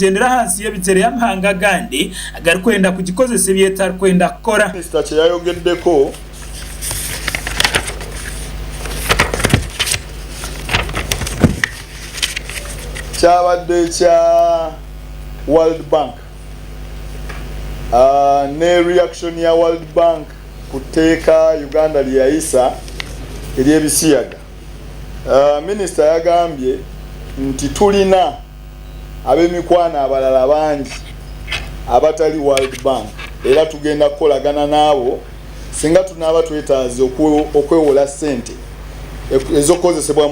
Kugyendera ahansi y'ebigyere y'amahanga agandi agarikwenda kugikozesa ebi etarikwenda kukora. Minisita kye yayogeddeko. Kyabadde kya World Bank ne reaction ya World Bank ku tteeka Uganda lye yayisa ery'ebisiyaga. Minisita yagambye nti tulina ab'emikwano abalala bangi abatali World Bank era tugenda kukolagana n'abo singa tunaaba twetaaze okwewola ssente ez'okukozesebwa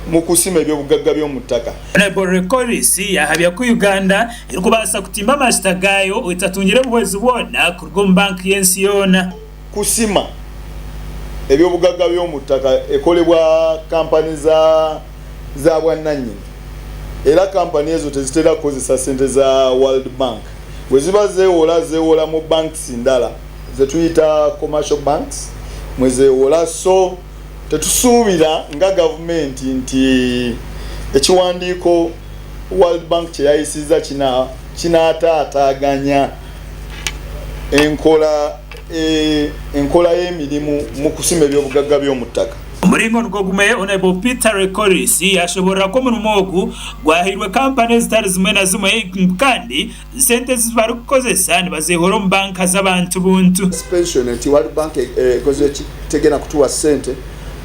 mu kusima ebyobugagga by'omu ttaka. Honourable Rekoris yahabya ku Uganda erikubaasa kutimba amasita gaayo etatungire buhwezi bwona kuruga omu bank y'ensi yoona. Kusima ebyobugagga by'omu ttaka ekolebwa kampani za za bwannannyini era kampani ezo tezitera kukozesa ssente za World Bank. Bwe ziba zeewola, zeewola mu banks ndala ze tuyita commercial banks mwe zeewola so tetusuubira nga gavumenti nti ekiwandiiko World Bank kye yayisizza kinaataataaganya enkola e, enkola y'emirimu mu kusima ebyobugagga by'omu ttaka. Omuringo nigwo gumwe, Honourable Peter Rekoris yashoborora ku omurimo ogu gwahairwe kampani ezitari zimwe na zimwe kandi sente ezi barikukozesa nibazehoora omu banka z'abantu buntu. Suspension nti World Bank ekoze ki tegenda kutuwa ssente.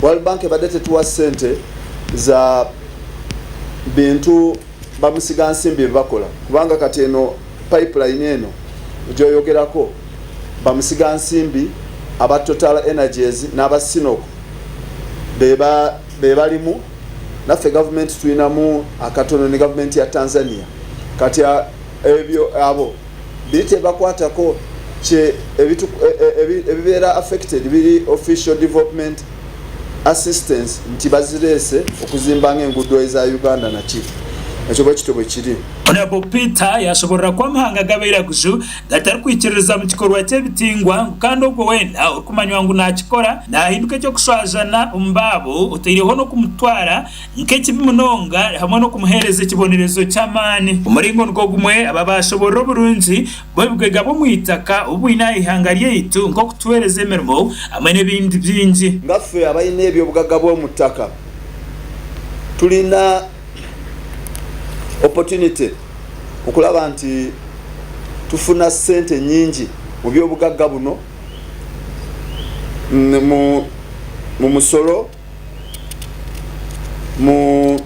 World Bank ebadde tetuwa ssente za bintu bamusigansimbi bye bakola kubanga kati eno pipeline eno gyoyogerako bamusigansimbi aba Total Energies n'aba Sinop be balimu naffe gavumenti tulinamu akatono ne gavumenti ya Tanzania kati ebyo abo biri tebakwatako kye ebibeera affected biri official development assistance nti bazireese okuzimba ng'enguudo eza Uganda naki ekyo bwekityo bwe kiri. Honourable Peter yashoborora ku amahanga g'abairaguju gatarikwikiririza mu kikorwa ky'ebitingwa ngu kandi ogwo weena orikumanywa ngu nakikora nahinduka eky'okushwajana omu baabo otaireho n'okumutwara nk'ekibi munonga hamwe n'okumuheereza ekibonerezo ky'amaani. Omuringo nigwo gumwe aba baashoboorora oburungi bw'ebigwega bw'omu itaka obu bwine aha ihanga ryaitu nk'okutuheereza emirimo hamwe n'ebindi bingi. Nga ffe abalina eby'obugagga bw'omu ttaka tulina opportunity okulaba nti tufuna ssente nyingi mu by'obugagga buno mu musolo mu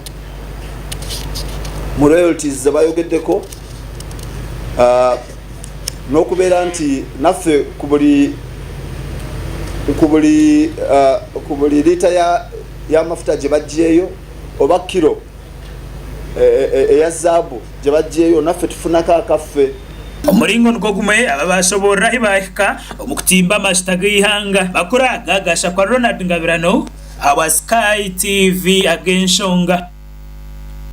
mu royalties zebayogeddeko n'okubeera nti naffe ku buli ku buli ku buli liita y'amafuta gye baggyeeyo oba kiro eya zaabu gye baggyeeyo naffe tufunako akaffe. Omuringo nigwo gumwe aba baashoboorora ahi baahika omu kutimba amashuta g'eihanga. Makuru aga gashakwa Ronald Ngabirano ahabwa Sky TV ag'enshonga.